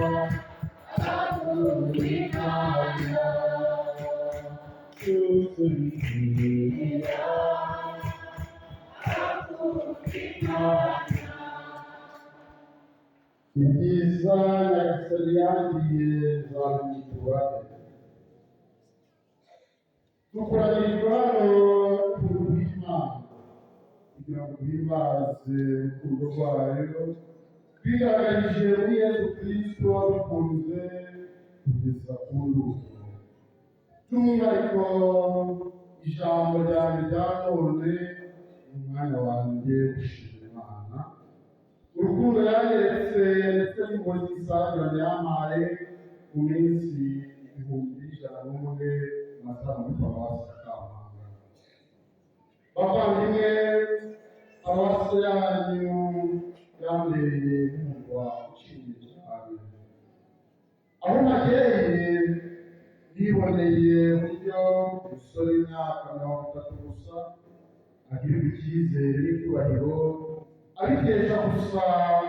Imana Tusubiza Imana. Ibyiza Nyagasani yangiriye nzabyitura. Dukoranyirijwe hano ku bw'Imana kugira ngo duhimbaze urukundo rwayo twigaragarije muri Yesu Kristo wadukunze kugeza ku ndunduro. By'umwihariko, ijambo ryanjye rya none ni umwanya wanjye gushima Imana urukundo yanyeretse ndetse n'impuhwe z'isangano yampaye mu minsi 1101 maze muri paruwasi ya Kampanga. Bavandimwe, paruwasi yanyu yambereye nk'umurwa uciye cyane. Aho nagereye niboneye uburyo umusore w'imyaka 30 gusa agirirwa icyizere n'icyubahiro abikesha gusa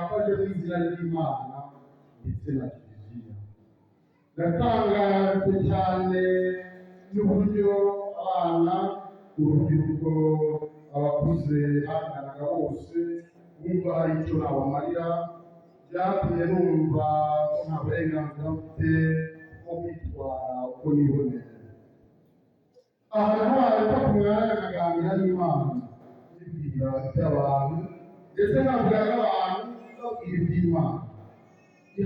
ko aje mu izina ry'Imana ndetse na Kiliziya. Natangajwe cyane n'uburyo abana, urubyiruko, abakuze banganaga bose bumva hari icyo nabamarira. Byatumye numva ko nta burenganzira mfite bwo kwitwara uko niboneye. Aha nahaye mfata umwanya nkaganira n'Imana, nibwira iby'abantu ndetse nkabwira n'abantu, babwira iby'Imana.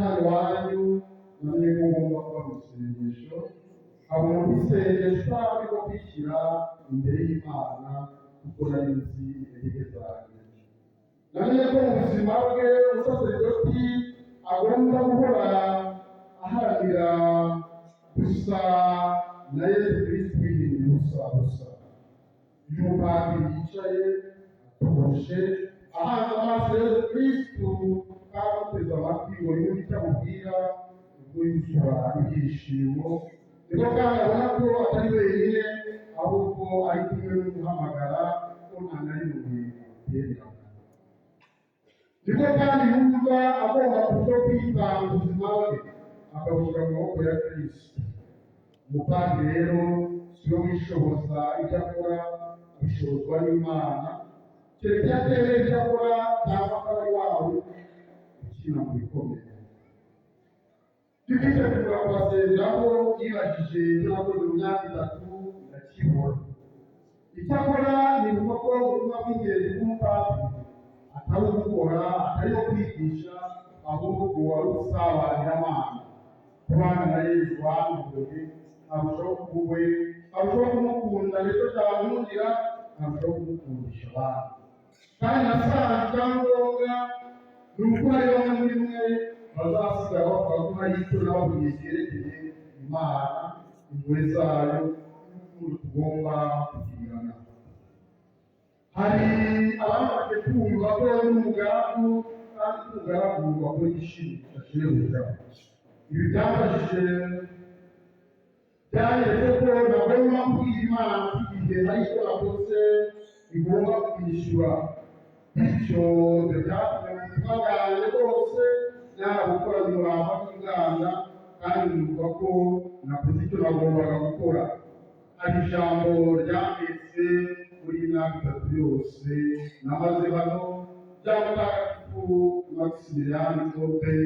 Hano iwanyu namenye ko ngomba kuba mu isengesho, nkaba umuntu w'isengesho ariko kwishyira imbere y'Imana, kuko nari nzi intege zanjye. Namenye ko mu buzima bwe umusaseridoti agomba guhora aharanira gusa na Yesu Kristo wirinda ubusa gusa. Iyo umupadiri yicaye atuje ahanze amaso Yesu Kristo kandi amuteze amatwi ngo yumve icyo amubwira, ubwo yuzura ibyishimo. Nibwo kandi abona ko atari wenyine, ahubwo ari kumwe n'umuhamagara, ko nta na rimwe amutererana. Nibwo kandi yumva agomba kurushaho kwitanga ubuzima bwe akabushyira mu maboko ya Kristo. Umupadiri rero si we wishoboza ibyo akora, abishobozwa n'Imana, kereka iyo atemera ibyo akora cyangwa akaba ari wa wundi ukina mu bikomeye. Twitegura kubasezeraho, yibajije ibyo nakoze mu myaka 3, ndakibura. Icyakora nibuka ko ubutumwa bw'ingenzi bw'umupadiri atari ugukora, atari no kwigisha, ahubwo wari ugusabanira Imana, kubana na Yesu wanyoboye, nkarushaho kuwe, nkarushaho kumukunda, ndetse byankundira nkarushaho kumukundisha abandi. Kandi nasanze icyangombwa ni uko hari bamwe muri mwe bazasigara bavuga ko hari icyo nababwiye cyerekeye Imana, impuhwe zayo n'urukundo tugomba kugirirana. Hari abamaze kumva ko n'umugaragu, kandi umugaragu wakora igishimisha shebuja. Ibi byafashije, byanyeretse ko ntagomba kubwira Imana ko igihe hari icyo nakoze igomba kwishyura. Bityo ibyo byatumye mu butumwa bwanjye bwose narabukoranye umurava n'inganda, kandi numva ko nakoze icyo nagombaga gukora. Hari ijambo ryanditse muri iyi myaka 3 yose namaze hano, rya Mutagatifu Maximilian Kolbe,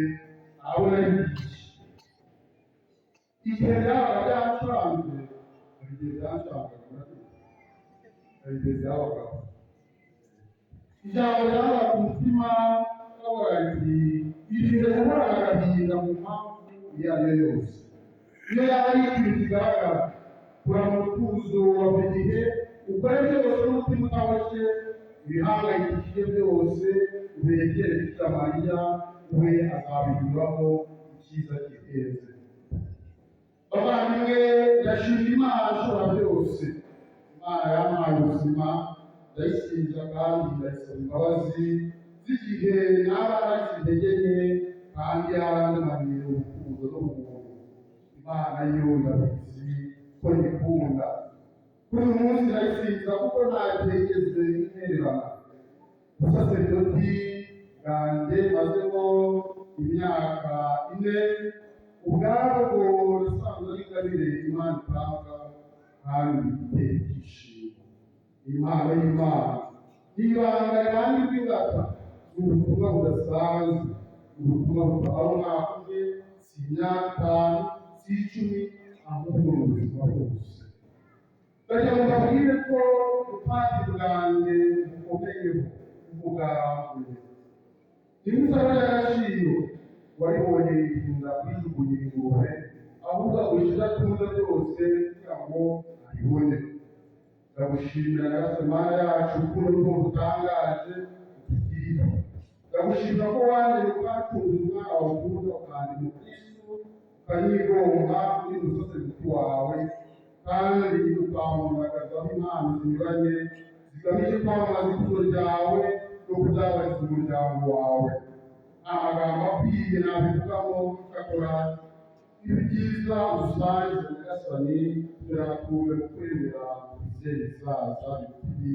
aho nari ngiye igihe byabaga byacanze. Hari igihe byacangaga, murabizi, hari igihe byabagaho. Ijambo ryabaga ku mutima bavuga riti: "Irinde guhorana agahinda mu mpamvu iyo ari yo yose, iyo yaba ari ikintu kigaragara. Kura mu mutuzo wa buri gihe, ukore byose n'umutima utaboshye, ibihangayikishije byose ubirekere Bikira Mariya, we azabinyuramo icyiza gihenze." Bavandimwe, ndashimira Imana ishobora byose. Imana yampaye ubuzima, ndayisingiza kandi ndayisaba imbabazi z'igihe naba naragize intege nke kandi yarandemaniye urukundo n'ubuntu. Imana yo ndabizi ko nyikunda. Kuri uyu munsi ndayisingiza kuko nta gihe yigeze intererana. Ubusaserdoti bwanjye mazemo Imyaka 4 ubwabwo nasanze ari ingabire Imana itanga kandi itera ibyishimo. Impano y'Imana ni ibanga rirangirwa ingata, ni ubutumwa budasanzwe, ubutumwa butabaho umwaka umwe, si imyaka 5, si 10, ahubwo ni ubuzima bwose. Ndagira ngo mbabwire ko ubupadiri bwanjye bukomeyeho ubwambure. Ntimusaba y'agaciro waribonye yirinda kwijugunyira ingurube, ahubwo agurisha ibyo atunze byose kugira ngo abibone. Ndagushimira Nyagasani Mana yacu urukundo rw'umuntu utangaje utugirira. Ndagushimira ko wanjye ukacunguza umwana wawe ukunda, ukandi mu Kristo, ukanyigomba uri umusaseridoti wawe, kandi ukampamagazaho impano zinyuranye zigamije kwamamaza ikuzo ryawe no kuzabariza umuryango wawe. Nta magambo akwiye nabivugamo, cyakora ibyiza usangiza Nyagasani kugira ngo twumve mu kwemera ibihe bizaza bibi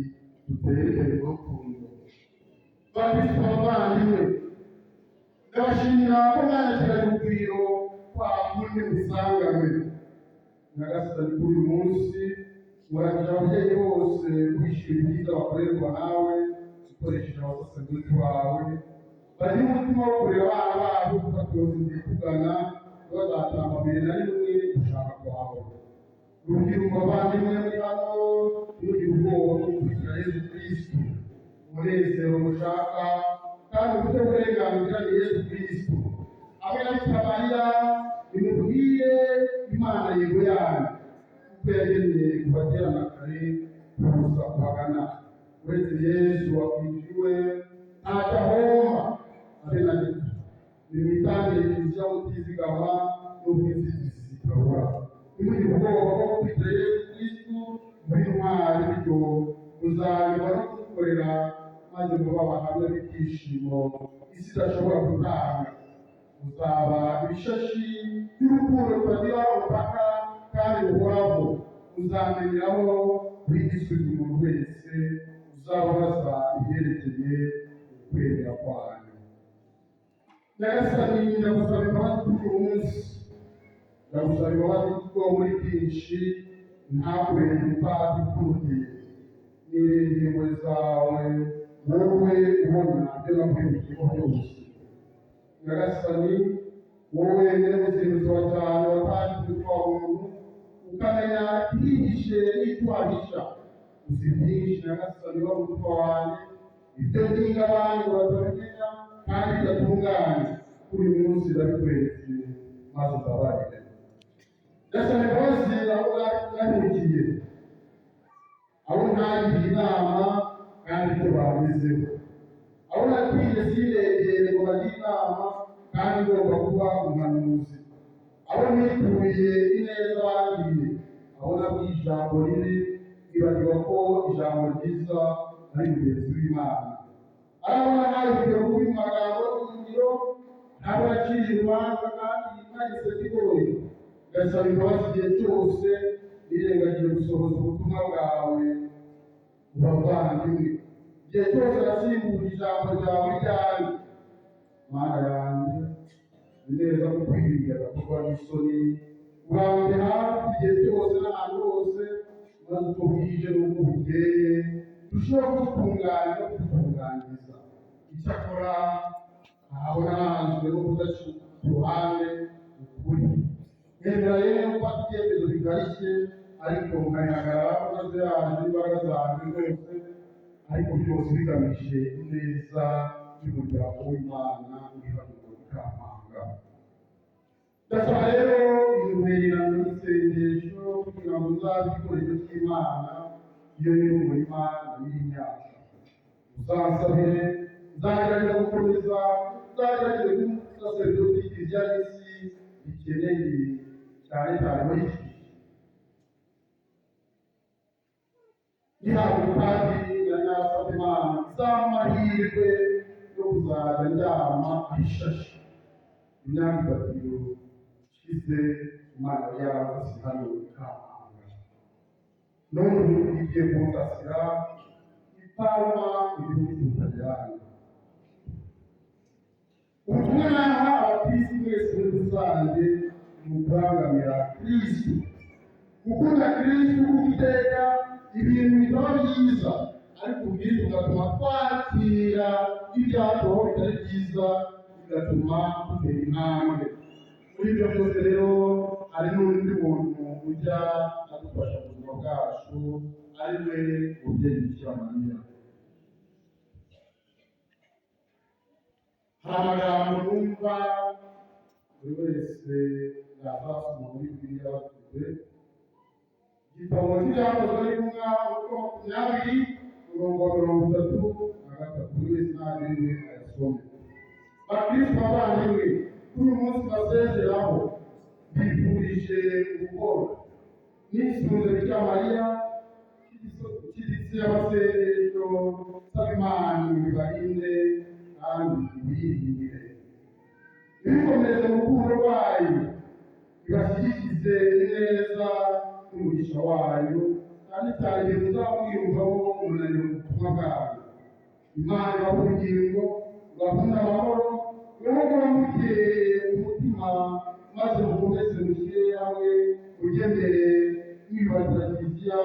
dutere imbere mu rukundo. Bakristo bavandimwe, ndabashimira ko mwanyakiranye urugwiro kwa kundi musanganwe. Nyagasani, kuri uyu munsi muragira ababyeyi bose kwishimira ibyiza bakorerwa nawe ukoresheje abasaseridoti bawe, bagira umutima wo kurera abana babo kubatoza inzira ikugana, ntibazatambamire na rimwe gushaka kwawe. Urubyiruko bavandimwe muri hano, ntugire ubwoba bwo gukurikira Yezu Kristo. Umunezero mushaka kandi ufite uburenganzira ni Yezu Kristo. Hamwe na Bikira Mariya, nimubwire Imana yego yanyu, kuko yageneye kuva kera na kare kuza kubagana. Uretse Yezu wakwinjiriwe ntacyo ahomba abe na gito. Nimwitangire Kiliziya mutizigama n'ubw'inzitizi zitabura. Ntimugire ubwoba bwo gukurikira Yezu Kristo muri ntwari, bityo muzanyurwa no kumukorera maze mube abahamya b'ibyishimo isi idashobora gutanga. Muzaba ibishashi by'urukundo rutagira umupaka kandi ruhoraho. Muzamenyeraho buri gisubizo umuntu wese uzababaza ibyerekeye ukwemera kwanyu. Nyagasani, ndagusaba imbabazi kuri uyu munsi. Ndagusaba imbabazi kuko muri byinshi ntakubereye umupadiri ukundiye. Niringiye impuhwe zawe, wowe ubona ibyo nakwibukiyemo byose. Nyagasani, wowe wenyine muzinduzi wa cyane watashye umutima wa muntu, ukamenya ihihishe n'icyo wahisha. Uzi byinshi Nyagasani wa umutima wanjye, ibyo nginga abandi ngo batabimenya kandi bidatunganye. Kuri uyu munsi ndabikweretse maze umbabarire. Nyagasani, imbabazi aho nahemukiye, abo ntagiriye inama kandi icyo bagezeho, abo natinye sinegere ngo bagire inama kandi ngomba kuba umuhanuzi, abo nituye ineza bangiriye, abo nabwiye ijambo ribi nibagirwa ko ijambo ryiza ari mugenzi w'Imana, ari abo nahaye urugero rubi mu magambo no mu ngiro, abo naciye urubanza kandi nagise kigoye. Ngasaba imbabazi igihe cyose nirengagije gusohoza ubutumwa bwawe mu bavandimwe, igihe cyose nasimbuje ijambo ryawe iryanjye. Mana yanjye, ni neza kukwiringira agakorwa n'isoni, urambe hafi igihe cyose n'ahantu hose, maze uko bwije n'uko bukeye turusheho kudutunganya no kudutunganiriza. Icyakora aho naranzwe no kudaca ku ruhande ukuri, nemera rero gufata ibyemezo bikarishye, ariko nkabihagararaho maze yaje n'imbaraga zanjye zose, ariko byose bigamije ineza y'umuryango w'Imana uri hano muri Kampanga. Ndasaba rero intwererano y'isengesho kugira ngo uzabe igikoresho cy'Imana iyo nyir'umurima na nyir'imyaka. Uzansabire, nzagerageza gukomeza, nzagerageze kuba umusaseridoti Kiliziya y'isi ikeneye cyane cyane muri iki gihe. Ngihabwa ubupadiri nari narasabye Imana izampe amahirwe yo kuzajya ndyama ishashe. Imyaka 3 ishize Imana yaransasiye hano i Kampanga, none ubu igiye kunsasira i Parma mu gihugu cy'Ubutaliyani. Ubutumwa naha ukurangamira Kristu, gukunda Kristu kuko iteka ibintu bitaba byiza, ariko ubwiza bugatuma twakira ibyatubaho bitari byiza, bigatuma dutera intambwe. Muri ibyo byose rero hari n'undi muntu ujya adufasha mu buzima bwacu, ari we mubyeyi Bikira Mariya. Hari amagambo numva buri wese yazasoma muri Bibiliya bavuze, igitabo cy'Ibyakozwe n'Intumwa, umutwe wa 20, umurongo wa 33, buri wese nagiriwe ayasome. Bakristo bavandimwe, kuri uyu munsi basezeraho bifurije gukora nisunze Bikira Mariya cy'igitsi y'abasengesho, nsaba Imana ibarinde kandi ibirindire, ibikomeze mu rukundo rwayo, ibashyigikize neza n'umugisha wayo, kandi cyane igihe muzamwiyumvamo umunaniro mu butumwa bwayo. Imana ibahe ubugingo, ibahunda amahoro, ibahe guhora mukeye umutima, maze mukomeze mushyire hamwe mujye mbere mwiyubakira Kiliziya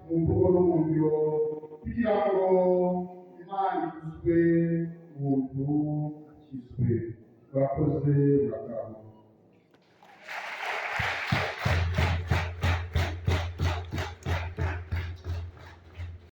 mu mvugo no mu ngiro, kugira ngo Imana ikuzwe, umuntu akizwe. Murakoze, murakabaho.